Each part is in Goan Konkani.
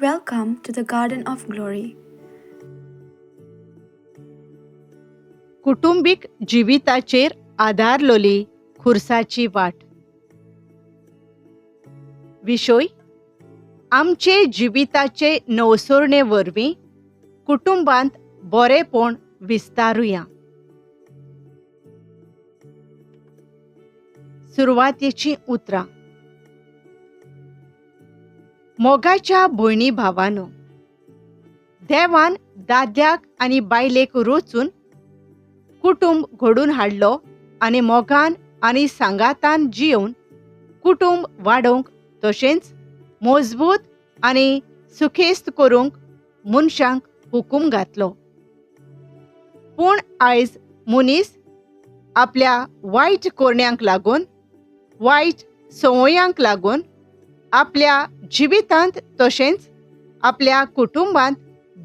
Welcome to the Garden of Glory. कुटुंबीक जिविताचेर आदारलोली खुर्साची वाट. विशय आमचे जिविताचे नवसोरणे वरवीं कुटुंबांत बरेपण विस्तारुया. सुरवातेचीं उतरां. मोगाच्या भयणी भावानो, देवान दादल्याक आनी बायलेक रोचून कुटुंब घडून हाडलो आनी मोगान आनी सांगातान जियोवन कुटुंब वाडोवंक तशेंच मजबूत आनी सुखेस्त करूंक मनशांक हुकूम घातलो. पूण आयज मनीस आपल्या वायट करण्यांक लागून, वायट संवयांक लागून आपल्या जिवितांत तशेंच आपल्या कुटुंबांत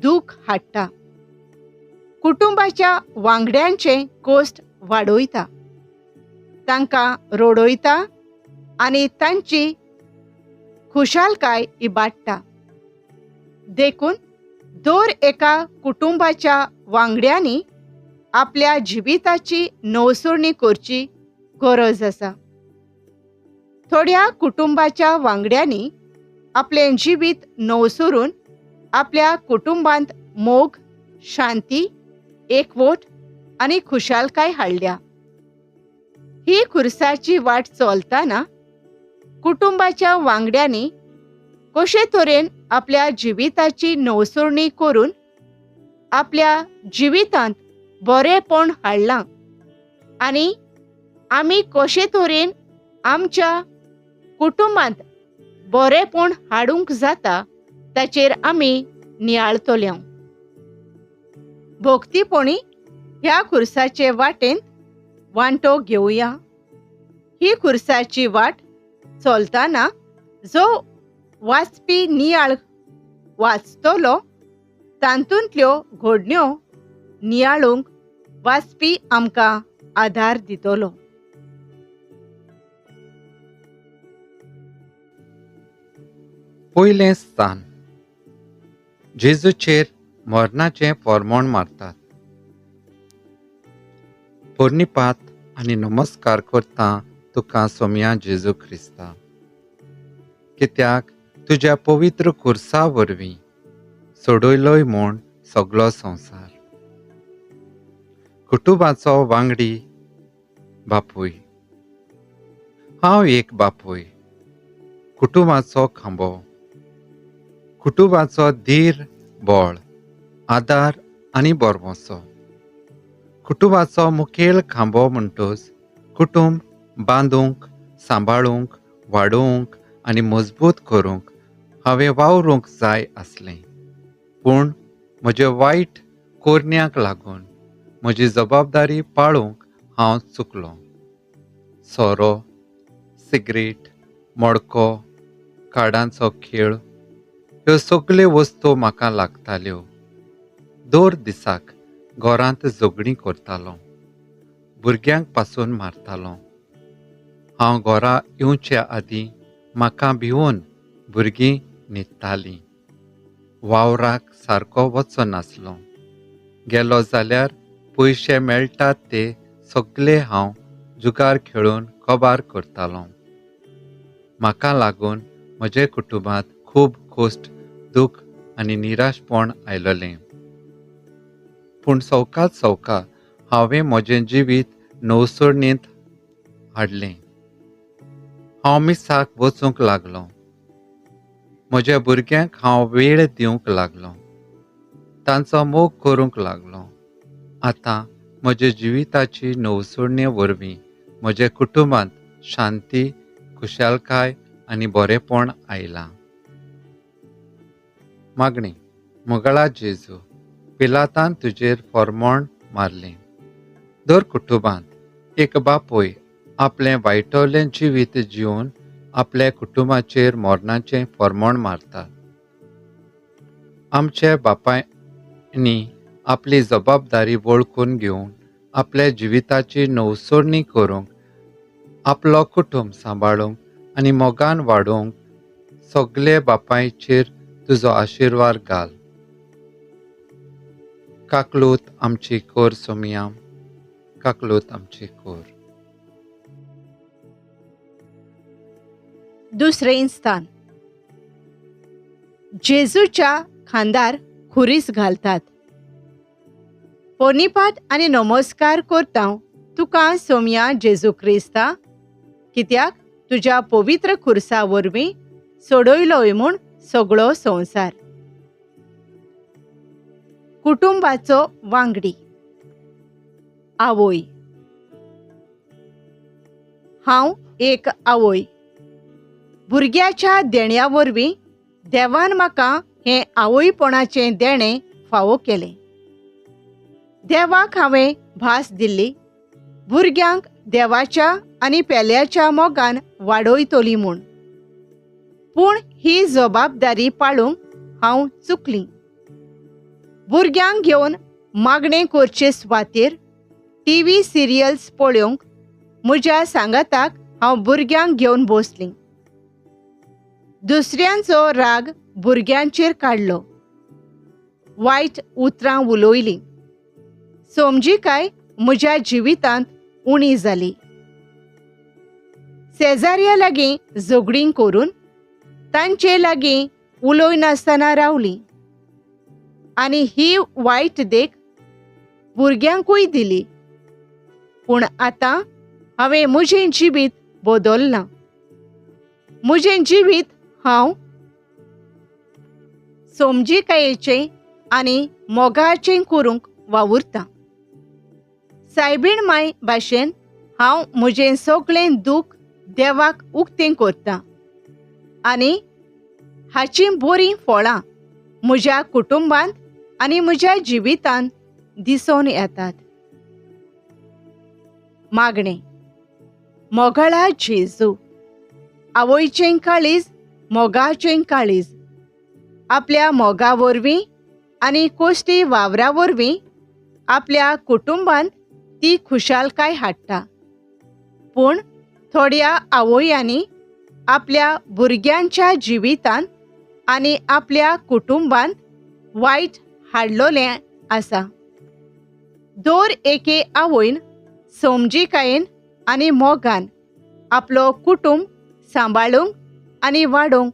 दूख हाडटा, कुटुंबाच्या वांगड्यांचे कोश्ट वाडयता, तांकां रडयता आनी तांची खुशालकाय इबाडटा. देखून दर एका कुटुंबाच्या वांगड्यांनी आपल्या जिविताची नवसरणी करची गरज आसा. थोड्या कुटुंबाच्या वांगड्यांनी आपलें जिवीत नवसरून आपल्या कुटुंबांत मोग, शांती, एकवट आनी खुशालकाय हाडल्या. ही खुर्साची वाट चलतना कुटुंबाच्या वांगड्यांनी कशे तरेन आपल्या जिविताची नवसरणी करून आपल्या जिवितांत बरेपण हाडलां आनी आमी कशे तरेन आमच्या कुटुंबांत बरेपण हाडूंक जाता ताचेर आमी नियाळतले. भक्तीपणी ह्या खुर्साचे वाटेंत वांटो घेवया. ही खुर्साची वाट चलतना जो वाचपी नियाळ वाचतलो तातूंतल्यो घडण्यो नियाळूंक वाचपी आमकां आदार दितलो. पयलें स्थान. जेजूचेर मरणाचें फॉर्मोण मारतात. पोरणीपात आनी नमस्कार करता तुका सोमया जेजू क्रिस्ता, कित्याक तुज्या पवित्र खुर्सा वरवीं सोडयलोय म्हूण सगलो संवसार. कुटुंबाचो वांगडी बापूय. हांव एक बापूय, कुटुंबाचो खांबो, कुटुंबाचो धीर, बळ, आदार आनी बरवसो. कुटुंबाचो मुखेल खांबो म्हणटच कुटुंब बांदूंक, सांबाळूंक, वाडोवंक आनी मजबूत करूंक हांवें वावरूंक जाय आसलें. पूण म्हज्या वायट कोरण्याक लागून म्हजी जबाबदारी पाळूंक हांव चुकलो. सोरो, सिगरेट, मडको, कार्डांचो खेळ ह्यो सगल्यो वस्तू म्हाका लागताल्यो. दर दिसाक घरांत झगडीं करतालो, भुरग्यांक पासून मारतालो. हांव घरा येवचे आदीं म्हाका भिवून भुरगीं न्हिदतालीं. वावराक सारको वचनासलो. गेलो जाल्यार पयशे मेळटात ते सगळे हांव जुगार खेळून कबार करतालो. म्हाका लागून म्हजे कुटुंबांत खूब खोस्ट, दूख आनी निराशपण आयलोलें. पूण सवकात सवका हांवें म्हजें जिवीत नवसरणींत हाडलें. हांव मिसाक वचूंक लागलो. म्हज्या भुरग्यांक हांव वेळ दिवंक लागलो, तांचो मोग करूंक लागलो. आतां म्हज्या जिविताची नवसरणे वरवीं म्हज्या कुटुंबांत शांती, खुशालकाय आनी बरेपण आयलां. मागणी. मोगाळा जेजू, पिलातान तुजेर फॉर्मोण मारलें. दर कुटुंबांत एक बापूय आपलें वायटवलें जिवीत जिवन आपल्या कुटुंबाचेर मरणाचें फॉर्मोण मारतात. आमच्या बापायनी आपली जबाबदारी वळखून घेवन आपल्या जिविताची नवसरणी करूंक, आपलो कुटुंब सांबाळूंक आनी मोगान वाडोवंक सगळे बापायचेर तुजो आशिर्वाद घाल. काकलूत आमची कोर सोमया, काकलूत आमची कोर. दुसरें स्थान. जेजूच्या खांदार खुरीस घालतात. पोनीपात आनी नमस्कार करता तुका सोमया जेजू क्रिस्ता, कित्याक तुज्या पवित्र खुर्सा वरवीं सोडयलोय म्हूण सगळो संवसार. कुटुंबाचो वांगडी. आवय. हांव एक आवय. भुरग्याच्या देण्या वरवीं देवान म्हाका हें आवयपणाचें देणें फावो केलें. देवाक हांवें भास दिल्ली भुरग्यांक देवाच्या आनी पेल्याच्या मोगान वाडयतली म्हूण, पूण ही जबाबदारी पाळूंक हांव चुकली. भुरग्यांक घेवन मागणें करचे सुवातेर टी व्ही सिरियल्स पळोवंक म्हज्या सांगाताक हांव भुरग्यांक घेवन बसलीं. दुसऱ्यांचो राग भुरग्यांचेर काडलो, वायट उतरां उलयलीं. समजिकाय म्हज्या जिवितांत उणी जाली. शेजाऱ्या लागीं झगडीं करून तांचे लागीं उलयनासतना रावलीं आनी ही वायट देख भुरग्यांकूय दिली. पूण आतां हांवें म्हजें जिवीत बदल्लां. म्हजें जिवीत हांव समजिकायेचें आनी मोगाचें करूंक वावुरतां. सायबीण माय भाशेन हांव म्हजें सगळें दूख देवाक उक्तें करतां आनी हाचीं बरीं फळां म्हज्या कुटुंबांत आनी म्हज्या जिवितांत दिसून येतात. मागणें. मोगाळा जेजू, आवयचें काळीज मोगाचें काळीज, आपल्या मोगा वरवीं आनी कोश्टी वावरा वरवीं आपल्या कुटुंबांत ती खुशालकाय हाडटा. पूण थोड्या आवयांनी आपल्या भुरग्यांच्या जिवितांत आनी आपल्या कुटुंबांत वायट हाडलोलें आसा. दर एके आवयन समजिकायेन आनी मोगान आपलो कुटुंब सांबाळूंक आनी वाडोवंक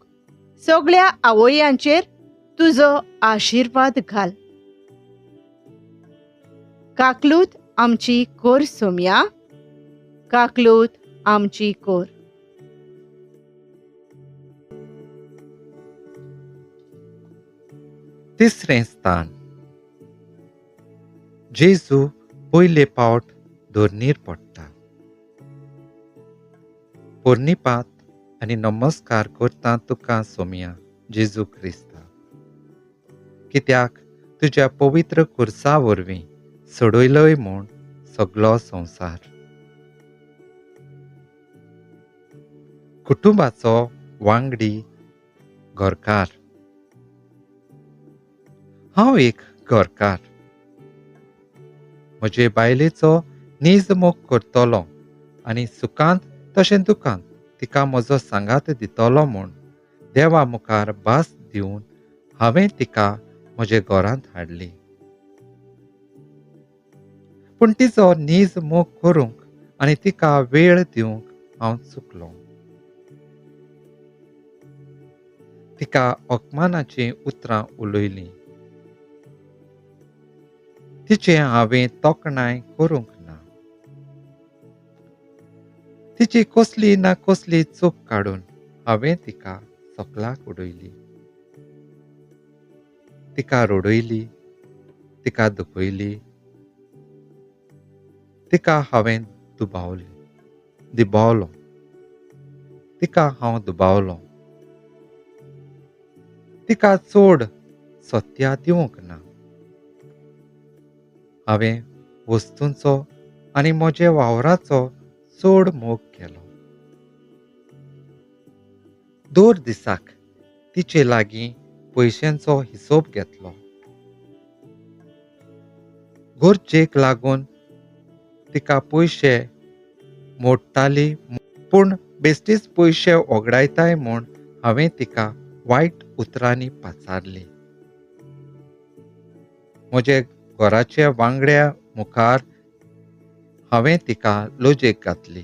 सगळ्या आवयांचेर तुजो आशिर्वाद घाल. काकलूत आमची कोर सोमया, काकलूत आमची कोर. तिसरें स्थान. जेजू पयले पावट धरणीर पडटा. पोरणीपात आनी नमस्कार करता तुका सोमया जेजू क्रिस्ता, कित्याक तुज्या पवित्र खुर्सा वरवीं सोडयलोय म्हूण सगलो संवसार. कुटुंबाचो वांगडी घरकार. हांव एक घरकार. म्हजे बायलेचो नीज मोग करतलो आनी सुखांत तशें दुखांत तिका म्हजो सांगात दितलो म्हूण देवा मुखार भास दिवन हांवें तिका म्हजे घरांत हाडली. पूण तिचो नीज मोग करूंक आनी तिका वेळ दिवंक हांव चुकलो. तिका अपमानाचीं उतरां उलयलीं. तिचें हांवें तोखणाय करूंक ना. तिची कसली ना कसली चूक काडून हांवें तिका सकलाक उडयली. तिका रडयली, तिका दुखयली, तिका हांवें दुबावली, दुबावलो, तिका हांव दुबावलो. तिका चड सत्या दिवंक ना. हांवें वस्तूंचो आनी म्हज्या वावराचो चड मोग केलो. दर दिसाक तिचे लागीं पयशांचो हिसोब घेतलो. गरजेक लागून तिका पयशे मोडटाली, पूण बेश्टीच पयशे ओगडायताय म्हूण हांवें तिका वायट उतरांनी पाचारली. म्हजे घराच्या वांगड्या मुखार हांवें तिका लजेक घातली.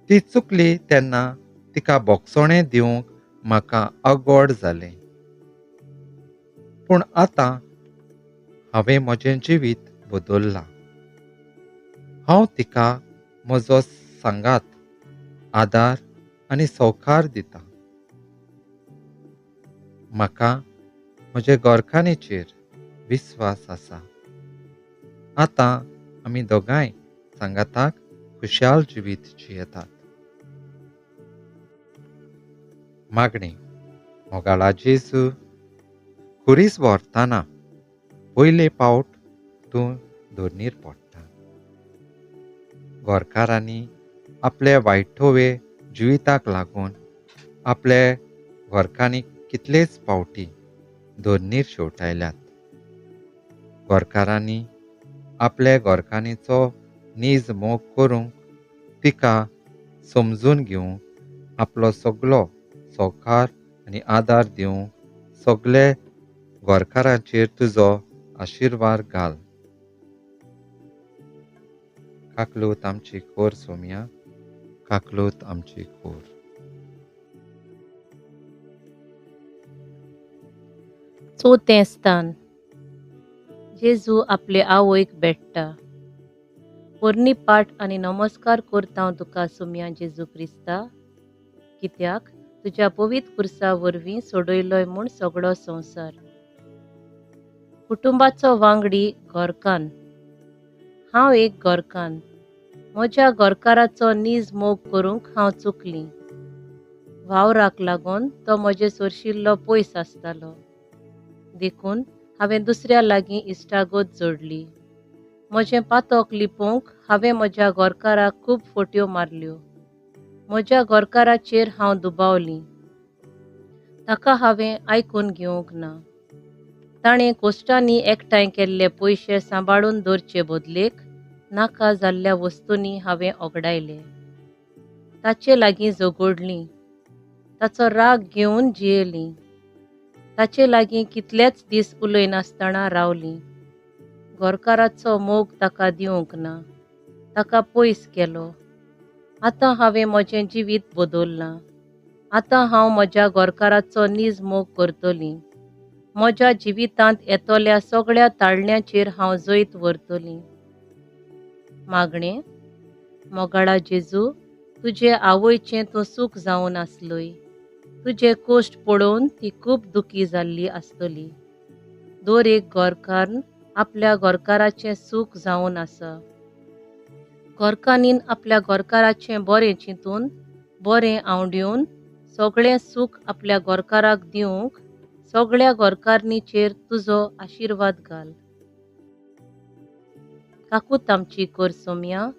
ती चुकली तेन्ना तिका भोगसणें दिवंक म्हाका अगोड जालें. पूण आतां हांवें म्हजें जिवीत बदल्लां. हांव तिका म्हजो सांगात, आदार आनी सवकार दितां. म्हाका म्हजे गोरखानेचेर विस्वास आसा. आतां आमी दोगांय सांगाताक खुशाल जिवीत जियेतात. मागणें. मोगाळा जेजू, खुरीस व्हरतना पयले पावट तूं धरणीर पडटा. घरकारांनी आपले वायटवे जिविताक लागून आपले घरकान्नीक कितलेच पावटी धरणीर शेवटायल्यात. घरकारांनी आपले घरकान्नीचो नीज मोग करूंक, तिका समजून घेवंक, आपलो सगलो सवकार आनी आदार दिवंक सगळे घरकारांचेर तुजो आशिर्वाद घाल. काकलूत आमची कोर सोमया, काकलूत आमची कोर. चवथें स्थान. जेजू आपले आवयक भेट्टा. पोरणी पाठ आनी नमस्कार करता हांव तुका सोमया जेजू क्रिस्ता, कित्याक तुज्या पवित्र खुर्सा वरवीं सोडयलोय म्हूण सगळो संवसार. कुटुंबाचो वांगडी घरकान्न. हांव एक घरकान्न. म्हज्या घरकाराचो नीज मोग करूंक हांव चुकलीं. वावराक लागून तो म्हजे सरशिल्लो पयस आसतालो, देखून हांवें दुसऱ्या लागीं इश्टागत जोडली. म्हजें पातक लिपोवंक हांवें म्हज्या घरकाराक खूब फोट्यो मारल्यो. म्हज्या घरकाराचेर हांव दुबावलीं. ताका हांवें आयकून घेवंक ना. ताणें कोश्टांनी एकठांय केल्ले पयशे सांबाळून दवरचे बदलेक नाका जाल्ल्या वस्तूंनी हांवें ओगडायले. ताचे लागीं झगडलीं. ताचो राग घेवन जियेलीं. ताचे लागीं कितलेच दीस उलयनासतना रावलीं. घरकाराचो मोग ताका दिवंक ना. ताका पयस केलो. आतां हांवें म्हजें जिवीत बदल्लां. आतां हांव म्हज्या घरकाराचो नीज मोग करतलीं. म्हज्या जिवितांत येतल्या सगळ्या ताळण्याचेर हांव जैत व्हरतलीं. मागणें. मोगाळा जेजू, तुजे आवयचें तूं सूख जावन आसलोय. तुजे कोश्ट पळोवन ती खूब दुखी जाल्ली आसतली. दर एक घरकान्न आपल्या घरकाराचें सूख जावन आसा. घरकान्नीन आपल्या घरकाराचें बरें चिंतून, बरें आंवडेवन सगळें सूख आपल्या घरकाराक दिवंक सगळ्या घरकान्नीचेर तुजो आशिर्वाद घाल. काकूत आमची कर सोमया,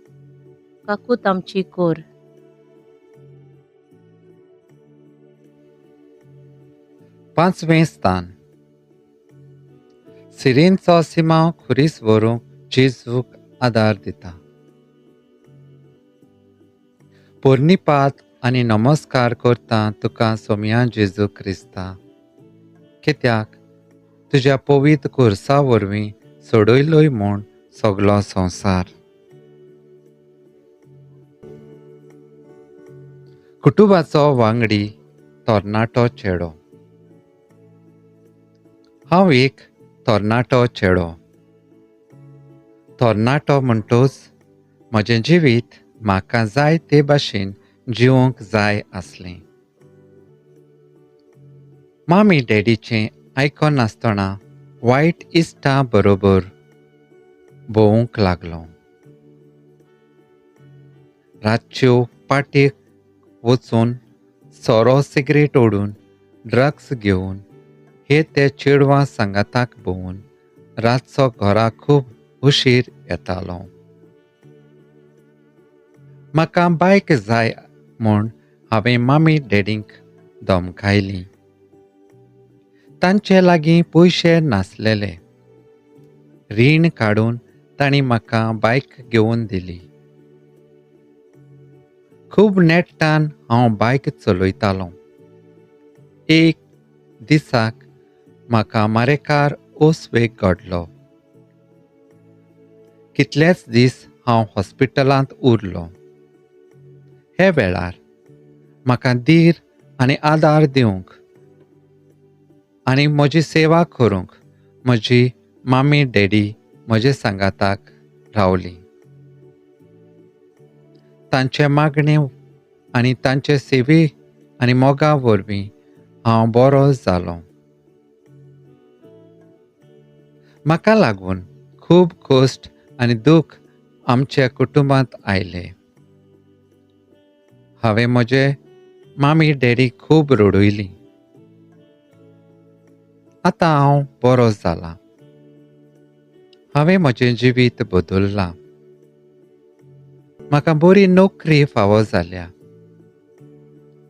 काकूत आमची कर. पांचवें स्थान. सिरीनचो सिमांव खुरीस व्हरूंक जेजूक आदार दिता. पोरणीपात आनी नमस्कार करता तुका सोमया जेजू क्रिस्ता, कित्याक तुज्या पवित्र खुर्सा वरवीं सोडयलोय म्हूण सगलो संवसार. कुटुंबाचो वांगडी तरणाटो चेडो. हांव एक तरणाटो चेडो. तरणाटो म्हणटूच म्हजें जिवीत म्हाका जाय ते भाशेन जिवंक जाय आसलें. मामी डॅडीचें आयकनासतना वायट इश्टां बरोबर भोंवूंक लागलो. रातच्यो पार्टेक वचून सोरो सिगरेट ओडून ड्रग्स घेवन हे ते चेडवां सांगाताक भोंवून रातचो घरा खूब उशीर येतालो. म्हाका बायक जाय म्हूण हांवें मामी डॅडींक धमकायली. तांचे लागीं पयशे नासलेले. रीण काडून तांणी म्हाका बायक घेवन दिली. खूब नेटान हांव बायक चलयतालो. एक दिसाक म्हाका मारेकार ओसवेग घडलो. कितलेच दीस हांव हॉस्पिटलांत उरलो. हे वेळार म्हाका धीर आनी आदार दिवंक आनी म्हजी सेवा करूंक म्हजी मामी डॅडी म्हजे सांगाताक रावली. तांचे मागणे आनी तांचे सेवे आनी मोगा वरवीं हांव बरो जालो. म्हाका लागून खूब कश्ट आनी दूख आमच्या कुटुंबांत आयले. हांवें म्हजे मामी डॅडी खूब रडयली. आतां हांव बरो जाला. हांवें म्हजें जिवीत बदल्लां. म्हाका बरी नोकरी फावो जाल्या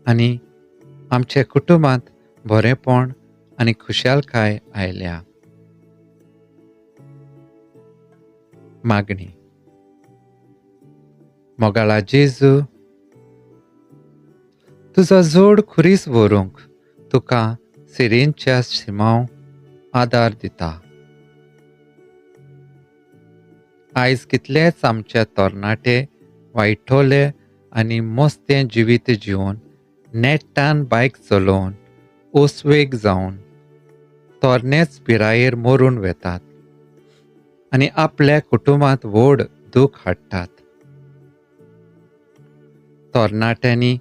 आनी आमच्या कुटुंबांत बरेपण आनी खुशालकाय आयल्या. मागणी. मोगाळा जेजू, तुजो जोड खुरीस व्हरूंक तुका सिरेंच्या शिमांव आदार दिता. आयज कितलेच आमचे तरणाटे वायटोले आनी मस्तें जिवीत जिवन नेटान बायक चलोवन ओसवेग जावन तरणेच पिरायेर मरून वेतात आनी आपल्या कुटुंबांत व्हड दूख हाडटात. तरणाट्यांनी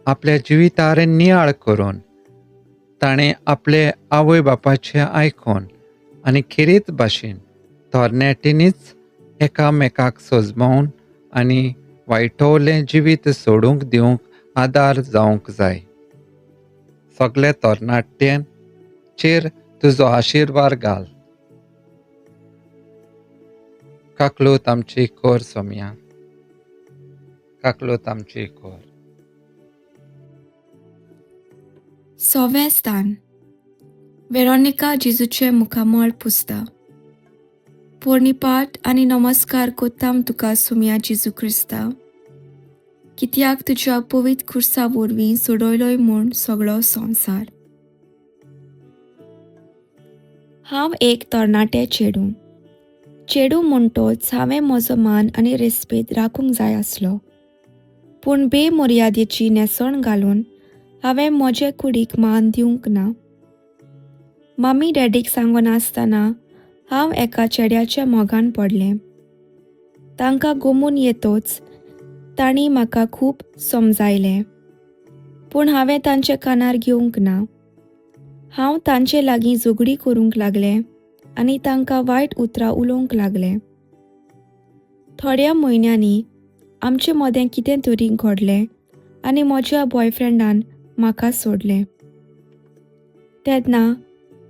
आपल्या जिवितार नियाळ करून ताणें आपले आवय बापायचें आयकून आनी खेरीत भाशेन तरणाट्यांनीच एकामेकाक सजमोवन आनी वायटवलें जिवीत सोडूंक दिवंक आदार जावंक जाय. सगळे तरणाट्यांचेर तुजो आशिर्वाद घाल. काकलूत आमची कोर सोमया, काकलूत आमची कोर. सवें स्थान. वेरोनिका जेजूचें मुखामळ पुसता. पोरणीपाठ आनी नमस्कार कोत्ताम तुका सोमया जेजू क्रिस्ता, कित्याक तुज्या पवित्र खुर्सा वरवीं सोडयलोय म्हूण सगळो संवसार. हांव एक तरणाटें चेडूं. चेडूं म्हणटोच हांवें म्हजो मान आनी रेस्पेद राखूंक जाय आसलो, पूण बेमर्यादेची न्हेसण घालून हांवें म्हजे कुडीक मान दिवंक ना. मम्मी डॅडीक सांगनासतना हांव एका चेड्याच्या मोगान पडलें. तांकां गोमून येतोच तांणी म्हाका खूब समजायलें, पूण हांवें तांचे कानार घेवंक ना. हांव तांचे लागीं झगडी करूंक लागलें आनी तांकां वायट उतरां उलोवंक लागलें. थोड्या म्हयन्यांनी आमचे मदें कितें तरी घडलें आनी म्हज्या बॉयफ्रेंडान म्हाका सोडलें. तेन्ना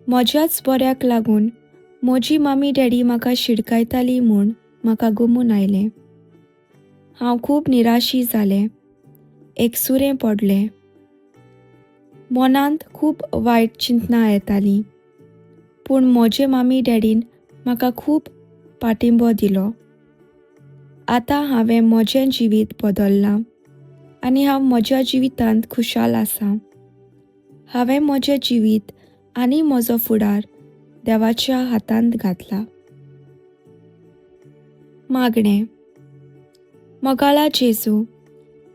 म्हज्याच बऱ्याक लागून म्हजी मम्मी डॅडी म्हाका शिडकायताली म्हूण म्हाका गमून आयलें. हांव खूब निराशी जालें, एकसुरें पडलें. मनांत खूब वायट चिंतनां येतालीं, पूण म्हजे मम्मी डॅडीन म्हाका खूब पाठिंबो दिलो. आतां हांवें म्हजें जिवीत बदल्लां आनी हांव म्हज्या जिवितांत खुशाल आसा. हांवें म्हजें जिवीत आनी म्हजो फुडार देवाच्या हातांत घातला. मागणें. मोगाळा जेजू,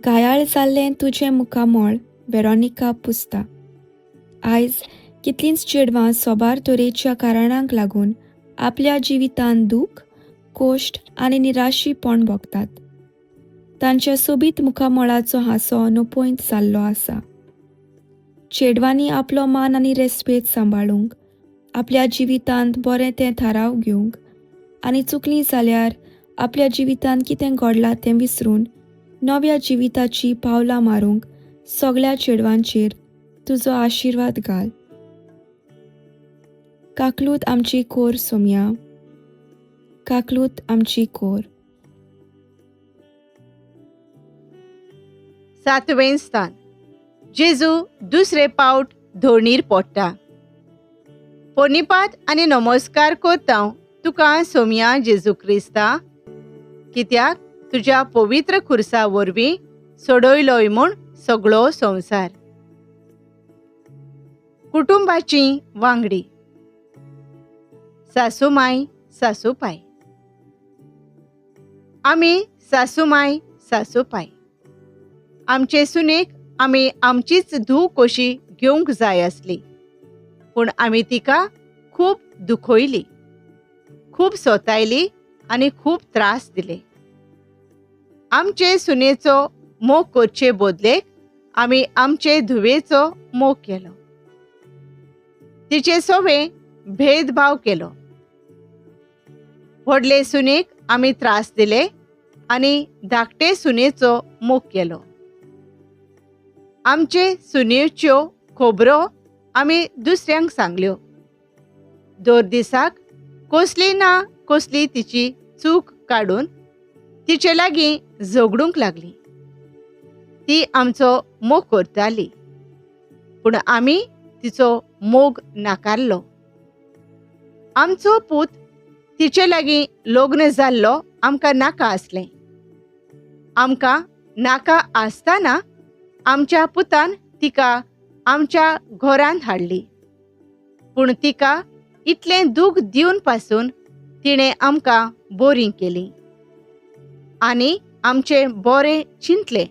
घायाळ जाल्लें तुजें मुखामळ वेरोनिका पुसता. आयज कितलींच चेडवां सोबार तरेच्या कारणांक लागून आपल्या जिवितांत दूख, कोश्ट आनी निराशीपण भोगतात. तांच्या सोबीत मुखामळाचो हांसो नपयत जाल्लो आसा. चेडवांनी आपलो मान आनी रेस्पेद सांबाळूंक, आपल्या जिवितांत बरें तें थाराव घेवंक आनी चुकलीं जाल्यार आपल्या जिवितांत कितें घडलां तें विसरून नव्या जिविताची पावलां मारूंक सगळ्या चेडवांचेर तुजो आशिर्वाद घाल. काकलूत आमची कोर सोमया, काकलूत आमची कोर. सातवें स्थान. जेजू दुसरे पावट धोणीर पडटा. पोनिपात आनी नमस्कार करता तुका सोमया जेजू क्रिस्ता, कित्याक तुज्या पवित्र खुर्सा वरवीं सोडयलोय म्हूण सगळो संवसार. कुटुंबाची वांगडी सासूमाय सासूपाय. आमी सासूमाय सासूपाय आमचे सुनेक आमी आमचीच धूव कशी घेवंक जाय आसली, पूण आमी तिका खूब दुखयली, खूब सोतायली आनी खूब त्रास दिले. आमचे सुनेचो मोग करचे बदलेक आमी आमचे धुवेचो मोग केलो, तिचे सोवे भेदभाव केलो. व्हडले सुनेक आमी त्रास दिले आनी धाकटे सुनेचो मोग केलो. आमचे सुनेच्यो खबरो आमी दुसऱ्यांक सांगल्यो. दर दिसाक कसली ना कसली तिची चूक काडून तिचे लागीं झगडूंक लागली. ती आमचो मोग करताली, पूण आमी तिचो मोग नाकारलो. आमचो पूत तिचे लागीं लग्न जाल्लो आमकां नाका आसलें. आमकां नाका आसतना आमच्या पुतान तिका आमच्या घरांत हाडली, पूण तिका इतलें दूख दिवन पासून तिणें आमकां बोरीं केली आनी आमचें बरें चिंतलें.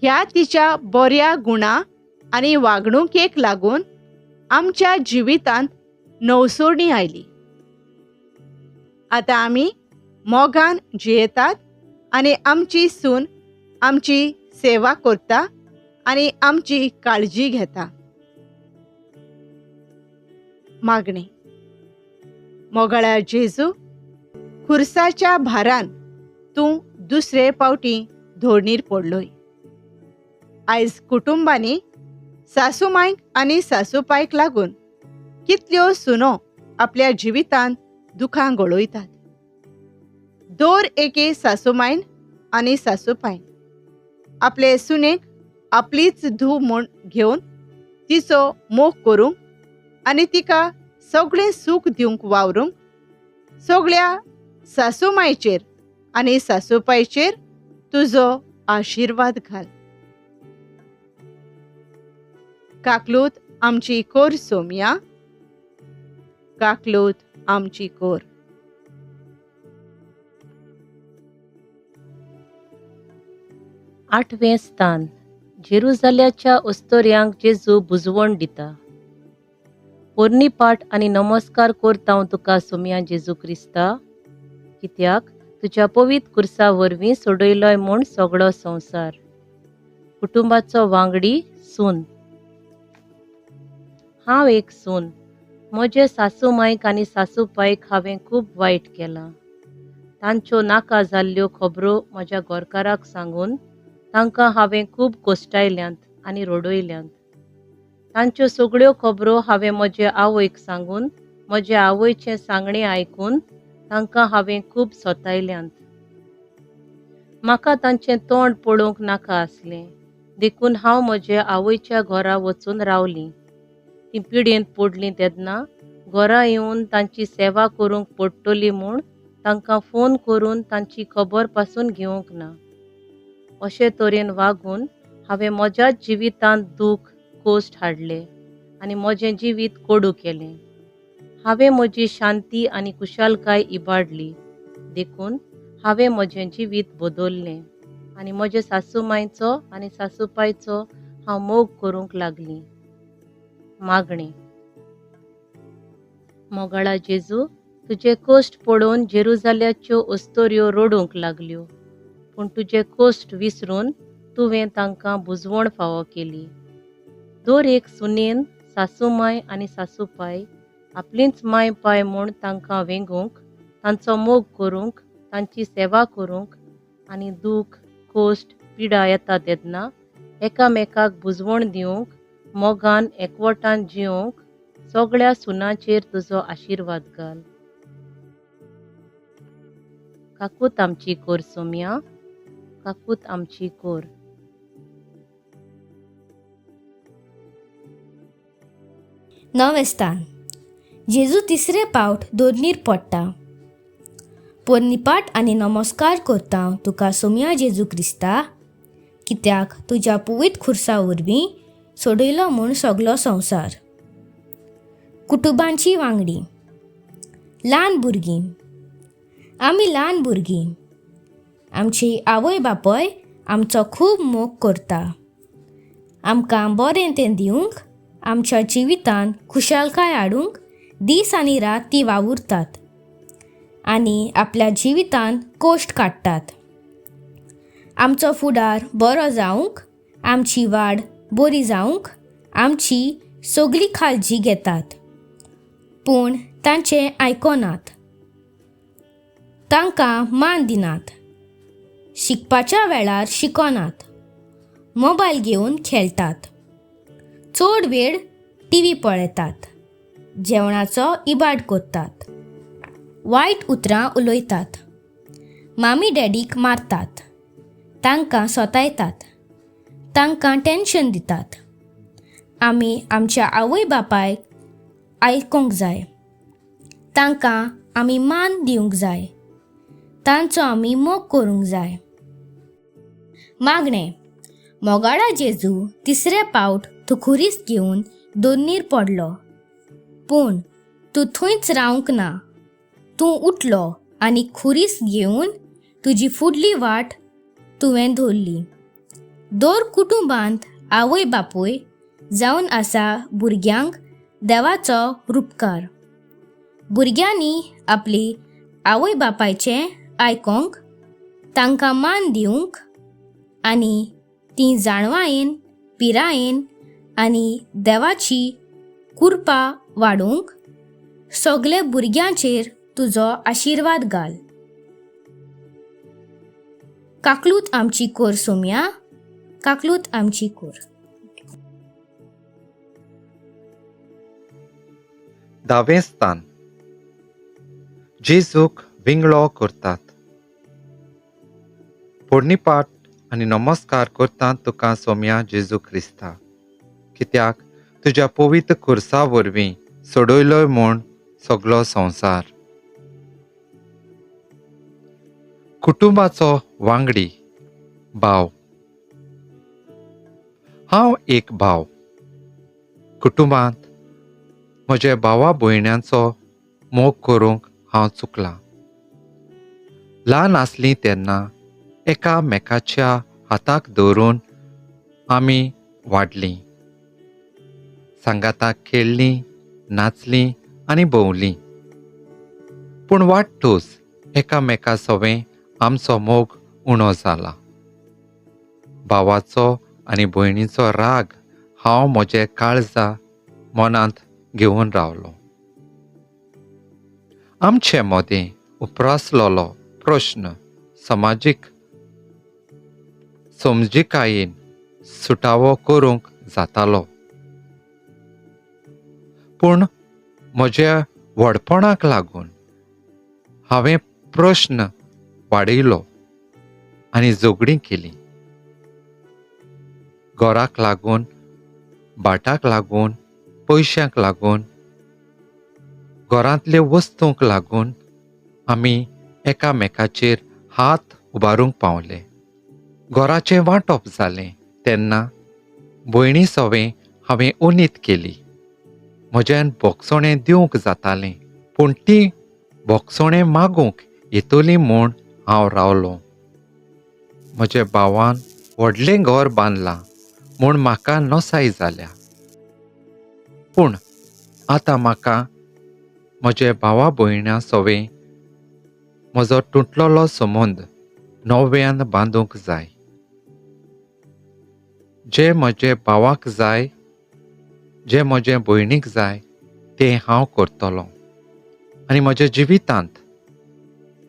ह्या तिच्या बऱ्या गुणा आनी वागणुकेक लागून आमच्या जिवितांत नवसोरणी आयली. आतां आमी मोगान जियेतात आनी आमची सून आमची सेवा करता आनी आमची काळजी घेता. मागणें. मोगाळा जेजू, खुर्साच्या भारान तूं दुसरे पावटी धोरणीर पडलोय. आयज कुटुंबांनी सासूमायक आनी सासूपायक लागून कितल्यो सुनो आपल्या जिवितांत दुखां गळयतात. दर एके सासूमायन आनी सासूपायन आपले सुनेक आपलीच धूव म्हूण घेवन तिचो मोग करूंक आनी तिका सगळें सूख दिवंक वावरूंक सगळ्या सासूमायचेर आनी सासूपायचेर तुजो आशिर्वाद घाल. काकलूत आमची कोर सोमया, काकलूत आमची कोर. आठवें स्थान. जेरुजाल्याच्या अस्तोऱ्यांक जेजू बुजवण दिता. पोरणी पाठ आनी नमस्कार करता हांव तुका सोमया जेजू क्रिस्ता, कित्याक तुज्या पवित्र कुर्सा वरवीं सोडयलोय म्हूण सगळो संवसार. कुटुंबाचो वांगडी सून. हांव एक सून. म्हजे सासूमायक आनी सासूपायक हांवें खूब वायट केलां. तांच्यो नाका जाल्ल्यो खबरो म्हज्या घरकाराक सांगून तांकां हांवें खूब कोश्टायल्यांत आनी रडयल्यांत. तांच्यो सगळ्यो खबरो हांवें म्हजे आवयक सांगून म्हजे आवयचें सांगणें आयकून तांकां हांवें खूब सोतायल्यांत. म्हाका तांचें तोंड पळोवंक नाका आसलें, देखून हांव म्हजे आवयच्या घरा वचून रावलीं. तीं पिडेंत पडलीं तेन्ना घरा येवन तांची सेवा करूंक पडटली म्हूण तांकां फोन करून तांची खबर पासून घेवंक ना. अशे तरेन वागून हांवें म्हज्याच जिवितांत दूख कोश्ट हाडले आनी म्हजें जिवीत कोडू केलें. हांवें म्हजी शांती आनी कुशालकाय इबाडली, देखून हांवें म्हजें जिवीत बदललें आनी म्हजे सासूमायचो आनी सासूपायचो हांव मोग करूंक लागलीं. मागणें. मोगाळा जेजू, तुजे कोश्ट पळोवन जेरुजाल्याच्यो अस्तोऱ्यो रडूंक लागल्यो, पूण तुजे कोश्ट विसरून तुवें तांकां बुजवण फावो केली. दर एक सुनेन सासूमाय आनी सासूपाय आपलींच माय पाय म्हूण तांकां वेंगूंक, तांचो मोग करूंक, तांची सेवा करूंक आनी दूख कोश्ट पिडा येता तेन्ना एकामेकाक बुजवण दिवंक, मोगान एकवटान जिवंक सगळ्या सुनाचेर तुजो आशिर्वाद घाल. काकूत आमची कोर सोमया, काकूत आमची कोर. णवें स्थान. जेजू तिसरे पावट दोरणीर पडटा. पोरणी पाठ आनी नमस्कार करता तुका सोमया जेजू क्रिस्ता, कित्याक तुज्या पवित्र खुर्सा वरवीं सोडयलो म्हूण सगलो संवसार. कुटुंबांची वांगडी. ल्हान भुरगीं. आमी ल्हान भुरगीं. आमची आवय बापूय आमचो खूब मोग करता. आमकां बरें तें दिवंक, आमच्या जिवितांत खुशालकाय हाडूंक दीस आनी रात ती वावुरतात आनी आपल्या जिवितांत कश्ट काडटात. आमचो फुडार बरो जावंक, आमची वाड बरी जावंक आमची सगली काळजी घेतात. पूण तांचें आयकनात, तांकां मान दिनात, शिकपाच्या वेळार शिकनात, मोबायल घेवन खेळटात, चड वेळ टी व्ही पळयतात, जेवणाचो इबाड करतात, वायट उतरां उलयतात, मामी डॅडीक मारतात, तांकां सोतायतात, तांकां टेंशन दितात. आमी आमच्या आवय बापायक आयकूंक जाय, तांकां आमी मान दिवंक जाय, तांचो आमी मोग करूंक जाय. मागणें. मोगाळा जेजू, तिसरे पावट तूं खुरीस घेवन दोन्नीर पडलो, पूण तूं थंयच रावंक ना. तूं उठलो आनी खुरीस घेवन तुजी फुडली वाट तुवें धरली. दर कुटुंबांत आवय बापूय जावन आसा भुरग्यांक देवाचो रुपकार. भुरग्यांनी आपली आवय बापायचें आयकोंक, तांकां मान दिवंक आनी तीं जाणवायेन, पिरायेन आनी देवाची कुरपा वाडोवंक सगळे भुरग्यांचेर तुजो आशिर्वाद घाल. काकलूत आमची कोर सोम्या, काकलूत आमची कोर. धावें स्थान. जेजूक विंगळो करतात. पोरणीपाठ आनी नमस्कार करतात तुका सोम्या जेजू क्रिस्ता, कित्याक तुज्या पवित्र खुर्सा वरवीं सोडयलोय म्हूण सगलो संवसार. कुटुंबाचो वांगडी भाव. हांव एक भाव. कुटुंबांत म्हज्या भावा भयण्यांचो मोग करूंक हांव चुकलां. ल्हान आसलीं तेन्ना एकामेकाच्या हाताक धरून आमी वाडलीं, सांगाताक खेळ्ळीं, नाचलीं आनी भोंवलीं. पूण वाडटूच एकामेका सवें आमचो मोग उणो जाला. भावाचो आनी भयणीचो राग हांव म्हजे काळजा मनांत घेवन रावलो. आमचे मदें उप्रासलेलो प्रश्न समाजीक समजिकायेन सुटावो करूंक जातालो, पूण म्हज्या व्हडपणाक लागून हांवें प्रश्न वाडयलो आनी झगडीं केलीं. घराक लागून, भाटाक लागून, पयशांक लागून, घरांतल्या वस्तूंक लागून आमी एकामेकाचेर हात उबारूंक पावले. घराचें वांटप जालें तेन्ना भयणी सवें हांवें उनीत केली. म्हज्यान भोगसणें दिवंक जातालें, पूण ती भोगसणें मागूंक येतली म्हूण हांव रावलो. म्हज्या भावान व्हडलें घर बांदलां म्हूण म्हाका नसाय जाल्या, पूण आतां म्हाका म्हज्या भावा भयणां सवें म्हजो तुटलेलो संबंद नव्यान बांदूंक जाय. जें म्हजे भावाक जाय, जें म्हजे भयणीक जाय तें हांव करतलों आनी म्हज्या जिवितांत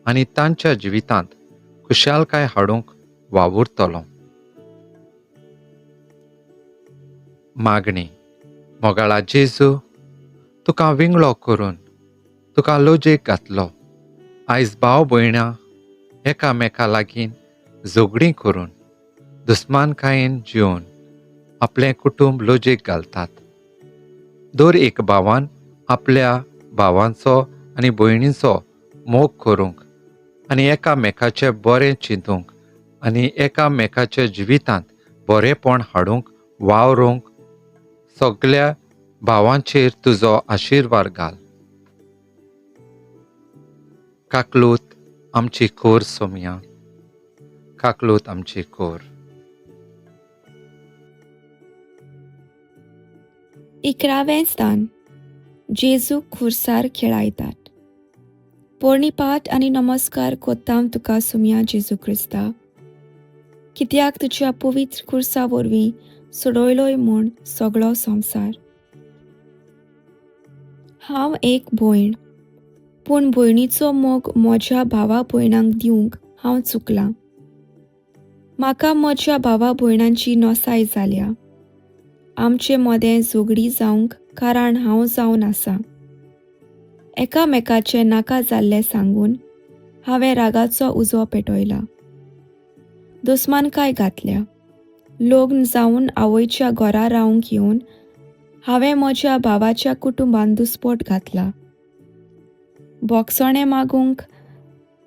आनी तांच्या जिवितांत खुशालकाय हाडूंक वावुरतलों. मागणी. मोगाळा जेजू, तुका विंगळो करून तुका लजेक घातलो. आयज भाव भयणां एकामेका लागीं झगडीं करून दुस्मानकायेन जिवन आपलें कुटूंब लजेक घालतात. दर एक भावान आपल्या भावांचो आनी भयणीचो मोग करूंक आनी एकामेकाचें बरें चिंतूंक आनी एकामेकाच्या जिवितांत बरेंपण हाडूंक वावरूंक सगळ्या भावांचेर तुजो आशिर्वाद घाल. काकलूत आमची कोर सोमया, काकलूत आमची कोर. 11वें स्थान. जेजूक खुर्सार खेळायतात. पोरणीपाठ आनी नमस्कार कोत्ताम तुका सुमया जेजू क्रिस्ता, कित्याक तुज्या पवित्र खुर्सा वरवीं सोडयलोय म्हूण सगळो संवसार. हांव एक भयण, पूण भयणीचो मोग म्हज्या भावा भयणांक दिवंक हांव चुकलां. म्हाका म्हज्या भावा भयणांची नसाय जाल्या. आमचे मदें झगडीं जावंक कारण हांव जावन आसा. एकामेकाचें नाका जाल्लें सांगून हांवें रागाचो उजो पेटयला, दुस्मानकाय घातल्या. लग्न जावन आवयच्या घरा रावंक येवन हांवें म्हज्या भावाच्या कुटुंबान दुस्पोट घातला. बोगसणें मागूंक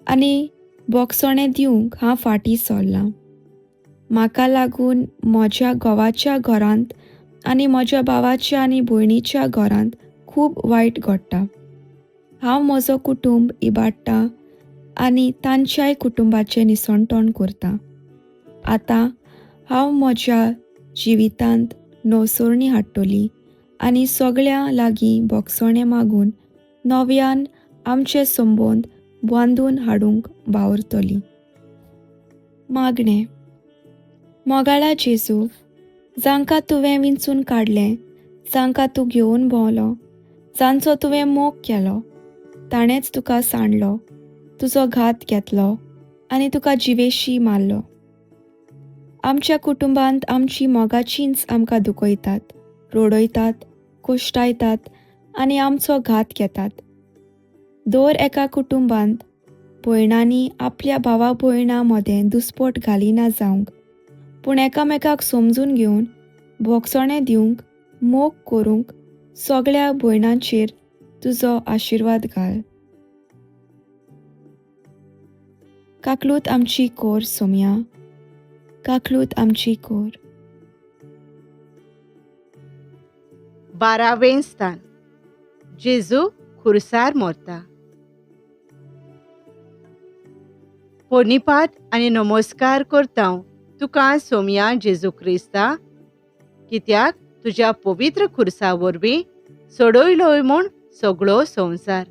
आनी बोगसणें दिवंक हांव फाटीं सरलां. म्हाका लागून म्हज्या घोवाच्या घरांत आनी म्हज्या भावाच्या आनी भयणीच्या घरांत खूब वायट घडटा. हांव म्हजो कुटुंब इबाडटा आनी तांच्याय कुटुंबाचें निसणटण करता. आतां हांव म्हज्या जिवितांत नवसरणी हाडटली आनी सगळ्यां लागीं बोगसणें मागून नव्यान आमचे संबंद बांदून हाडूंक वावुरतली. मागणें. मोगाळा जेजू, जांकां तुवें विंचून काडलें, जांकां तूं घेवन भोंवलो, जांचो तुवें मोग केलो, ताणेंच तुका सांडलो, तुजो घात घेतलो आनी तुका जिवेशी मारलो. आमच्या कुटुंबांत आमची मोगाचींच आमकां दुखयतात, रडयतात, कोश्टायतात आनी आमचो घात घेतात. दर एका कुटुंबांत भयणांनी आपल्या भावा भयणां मदें दुस्पोट घालिना जावंक, पूण एकामेकाक समजून घेवन भोगसणें दिवंक, मोग करूंक सगळ्या भयणांचेर तुजो आशिर्वाद घाल. काकलूत आमची कोर सोमया, काकलूत आमची कोर. 12वें स्थान. जेजू खुर्सार मरता. पोनीपात आनी नमस्कार करता तुका सोमया जेजू क्रिस्ता, कित्याक तुज्या पवित्र खुर्सा वरवीं सोडयलोय म्हूण सगळो संवसार.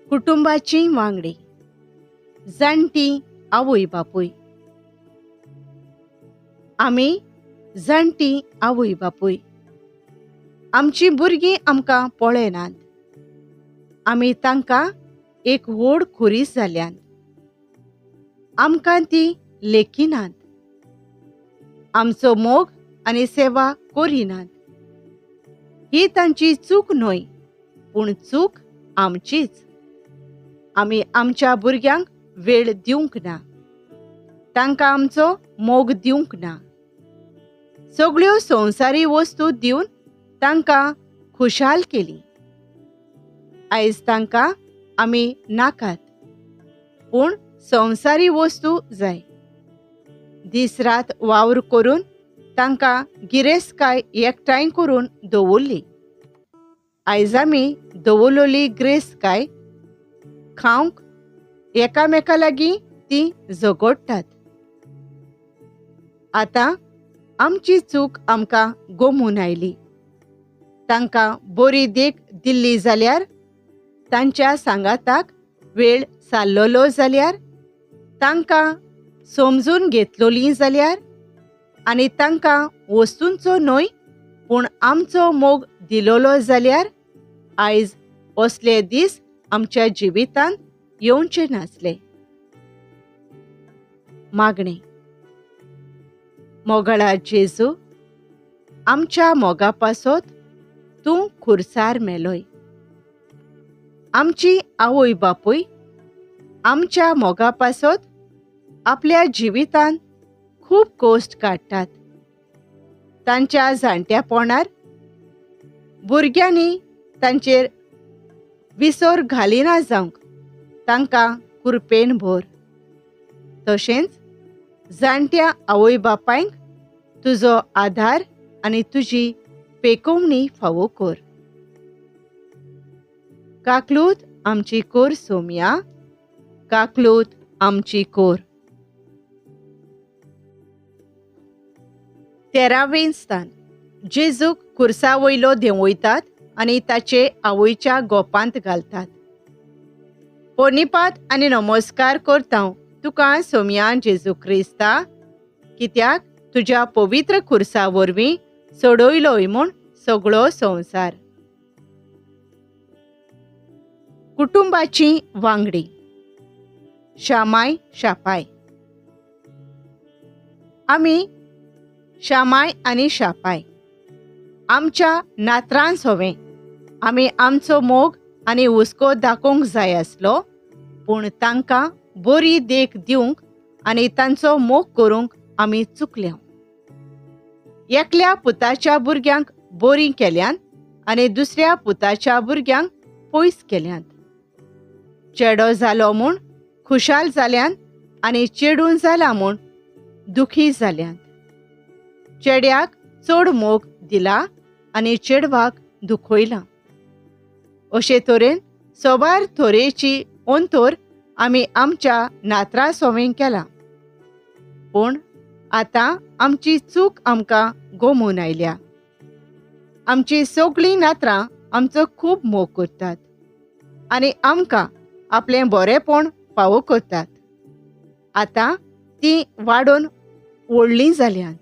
कुटुंबाची वांगडी, जाणटी आवय बापूय. आमी जाणटी आवय बापूय. आमची भुरगीं आमकां पळयनात. आमी तांकां एक व्हड खुरीस जाल्यान. आमकां ती लेखिनात. आमचो मोग आनी सेवा करिनात. ही तांची चूक न्हय, पूण चूक आमचीच. आमी आमच्या भुरग्यांक वेळ दिवंक ना, तांकां आमचो मोग दिवंक ना. सगळ्यो संवसारी वस्तू दिवन तांकां खुशाल केली. आयज तांकां आमी नाकात, पूण संवसारी वस्तू जाय. दीस रात वावर करून तांकां गिरेस्तकाय एकठांय करून दवरली. आयज आमी दवरलेली गिरेस्तकाय खावंक एकामेका लागीं ती झगडटात. आतां आमची चूक आमकां गोमून आयली. तांकां बरी देख दिल्ली जाल्यार, तांच्या सांगाताक वेळ सारलेलो जाल्यार, तांकां समजून घेतलोली जाल्यार आनी तांकां वस्तूंचो न्हय पूण आमचो मोग दिलोलो जाल्यार आयज असले दीस आमच्या जिवितांत येवचे नासले. मागणें. मोगाळा जेजू, आमच्या मोगा पासत तूं खुर्सार मेलोय. आमची आवय बापूय आमच्या मोगा पासत आपल्या जिवितांत खूब कश्ट काडटात. तांच्या जाणट्यापणार भुरग्यांनी तांचेर विसर घालिना जावंक तांकां कुरपेन भर. तशेंच जाणट्या आवय बापायंक तुजो आधार आनी तुजी पेकोवणी फावो कर. काकलूत आमची कोर सोमया, काकलूत आमची कोर. 13वें स्थान. जेजूक खुर्सा वयलो देंवयतात आनी ताचे आवयच्या गोपांत घालतात. पोनिपात आनी नमस्कार करता तुका सोमया जेजू क्रिस्ता, कित्याक तुज्या पवित्र खुर्सा वरवीं सोडयलोय म्हूण सगळो संवसार. कुटुंबाची वांगडी. शामाय शापाय. आमी शामाय आनी शापाय आमच्या नात्रांस होवें आमी आमचो मोग आनी हुस्को दाखोवंक जाय आसलो, पूण तांकां बरी देख दिवंक आनी तांचो मोग करूंक आमी चुकल्या. एकल्या पुताच्या भुरग्यांक बरीं केल्यान आनी दुसऱ्या पुताच्या भुरग्यांक पयस केल्यात. चेडो जालो म्हूण खुशाल जाल्यान आनी चेडून जाला म्हूण दुखी जाल्यान. चेड्याक चड मोग दिला आनी चेडवाक दुखयला. अशे तरेन सोबार थोरेची अंतर आमी आमच्या नात्रा सोवें केला, पूण आतां आमची चूक आमकां गोमून आयल्या. आमची सगळीं नात्रां आमचो खूब मोग करतात आनी आमकां आपलें बरेंपण फावो करतात. आतां तीं वाडोवन व्हडलीं जाल्यांत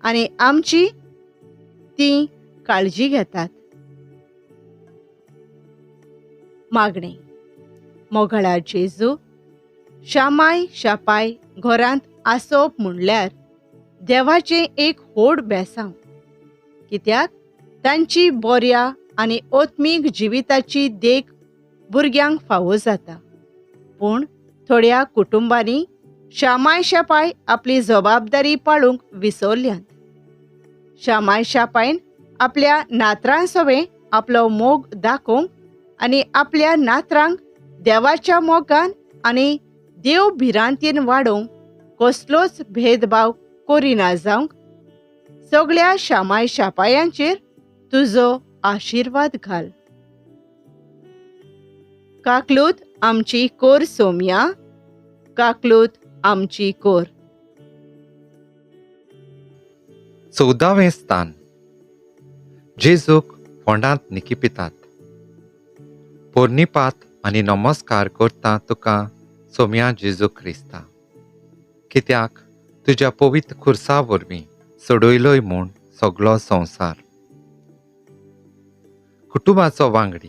आनी आमची तीं काळजी घेतात. मागणें. मोगळा जेजू, शामाय शापाय घरांत आसप म्हणल्यार देवाचें एक व्हड बेसांव, कित्याक तांची बऱ्या आनी आत्मीक जिविताची देख भुरग्यांक फावो जाता. पूण थोड्या कुटुंबांनी शामाय शापाय आपली जबाबदारी पाळूंक विसरल्यांत. शामाय शापायन आपल्या नात्रां सवें आपलो मोग दाखोवंक आनी आपल्या नात्रांक देवाच्या मोगान आनी देव भिरांतीन वाडोवंक कसलोच भेदभाव करिना जावंक सगळ्या शामाय शापायांचेर तुजो आशिर्वाद घाल. काकलूत आमची कोर सोमया, काकलूत आमची कोर. 14वें स्थान. जेजूक फोंडांत निकिपितात. पोर्निपात आनी नमस्कार करता तुका सोमया जेजू क्रिस्ता, कित्याक तुज्या पवित्र खुर्सा वरवीं सोडयलोय म्हूण सगळो संवसार. कुटुंबाचो वांगडी.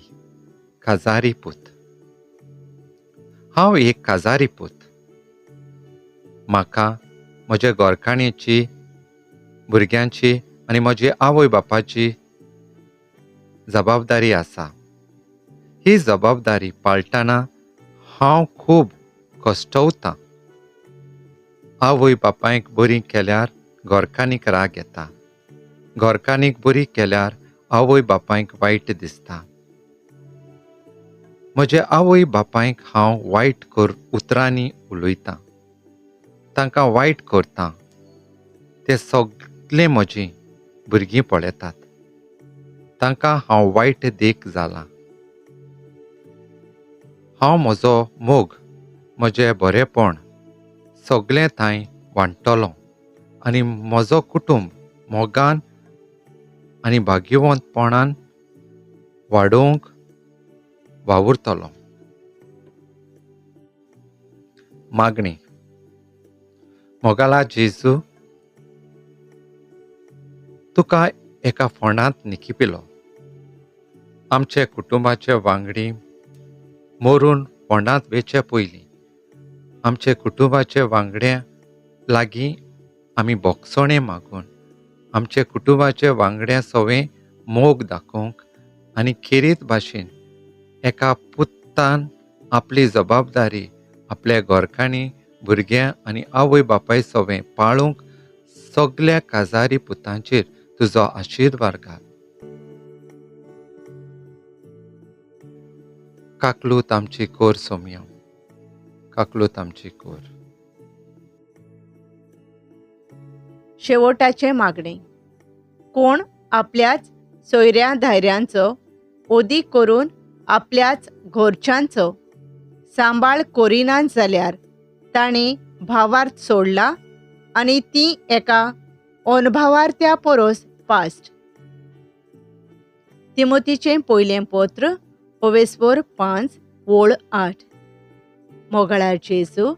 काजारी पूत. हांव एक काजारी पूत. म्हाका म्हज्या गोरकाणेची, भुरग्यांची आनी म्हजी आवय बापाची जबाबदारी आसा. ही जबाबदारी पाळटना हांव खूब कश्टवतां. आवय बापायक बरी केल्यार घरकान्नीक राग येता, घरकान्नीक बरी केल्यार आवय बापायक वायट दिसता. म्हजे आवय बापायक हांव वायट कर उतरांनी उलयतां, तांकां वायट करता. ते सगळे म्हजी भुरगीं पळयतात, तांकां हांव वायट देख जाला. हांव म्हजो मोग, म्हजें बरेंपण सगळें थंय वांट्टलो आनी म्हजो कुटुंब मोगान आनी भाग्यवंतपणान वाडोवंक वावुरतलो. मागणी. मोगाला जेजू, तुका एका फोंडांत निकिपिलो. आमचे कुटुंबाचे वांगडी मरून फोंडांत वेचे पयलीं आमचे कुटुंबाचे वांगड्या लागीं आमी बोगसणें मागून आमचे कुटुंबाचे वांगड्या सवें मोग दाखोवंक आनी खेरीत भाशेन एका पुतान आपली जबाबदारी आपल्या घरकांनी, भुरग्यां आनी आवय बापाय सवें पाळूंक सगल्या काजारी पुतांचेर तुजो आशिर्वाद घाल. काकलूत आमची कोर सोमया, काकलूत आमची कोर. शेवटाचें मागणें. कोण आपल्याच सोयऱ्या धायऱ्यांचो ओदीक करून आपल्याच घरच्यांचो सांबाळ करिनात जाल्यार तांणी भावार्थ सोडला आनी ती एका अनभावार्थ्या परस पास्ट. तिमोतीचें पयलें पत्र ओवेस्पोर 5:8. मोगाळा जेजू,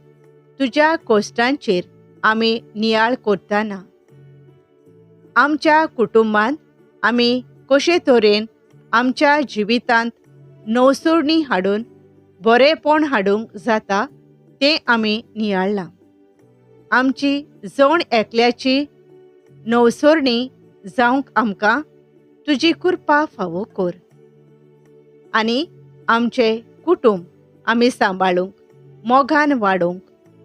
तुज्या कोश्टांचेर आमी नियाळ करतना आमच्या कुटुंबांत आमी कशे तरेन आमच्या जिवितांत नवसुरणी हाडून बरेंपण हाडूंक जाता तें आमी नियाळ्ळां. आमची जण एकल्याची नवसरणी जावंक आमकां तुजी कृपा फावो कर आनी आमचें कुटुंब आमी सांबाळूंक, मोगान वाडोवंक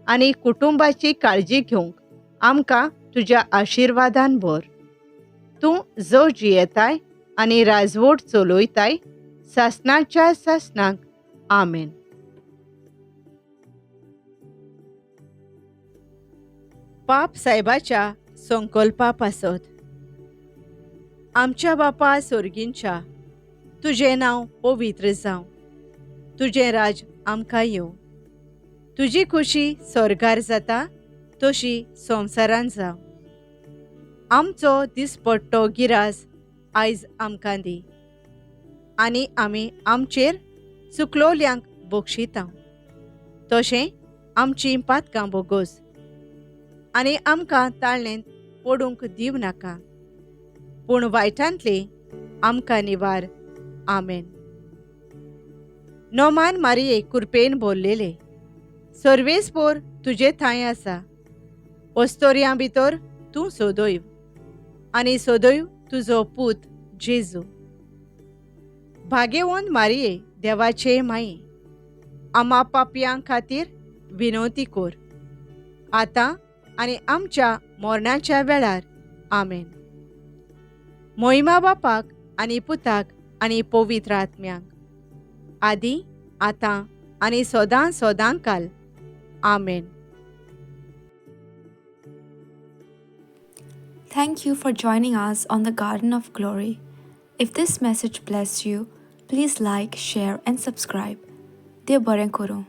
आनी कुटुंबाची काळजी घेवंक आमकां तुज्या आशिर्वादान भर. तूं जो जियेताय आनी राजवट चलयताय सासणाच्या सासणाक. आमेन. पाप सायबाच्या संकल्पा पासत. आमच्या बापा सोर्गींच्या, तुजें नांव पवित्र जावं, तुजें राज आमकां येवं, तुजी खुशी स्वर्गार जाता तशी संवसारान जावं. आमचो दिसपट्टो गिरास आयज आमकां दी आनी आमी आमचेर चुकलोल्यांक बक्षिता तशें आमचीं पातकां बोगोस आनी आमकां ताळणेंत पडूंक दिवं नाका, पूण वायटांतली आमकां निवार. आमेन. नोमान मारिये कुरपेन बोल्लेले, सर्वेस्पोर तुजे थांय आसा, अस्तोरयां भितर तूं सोदोय आनी सोदोय तुजो पूत जेजू. भाग्यवंत मारिये देवाचे माये, आमा पापयां खातीर विनवती कोर, आतां आनी आमच्या मरणाच्या वेळार. आमेन. मोहिमा बापाक आनी पुताक आनी पवित्र आत्म्याक, आदी आतां आनी सदां सदां काल. आमेन. Thank you for joining us on the Garden of Glory. If this message blessed you, please like, share, and subscribe. देव बरें करूं.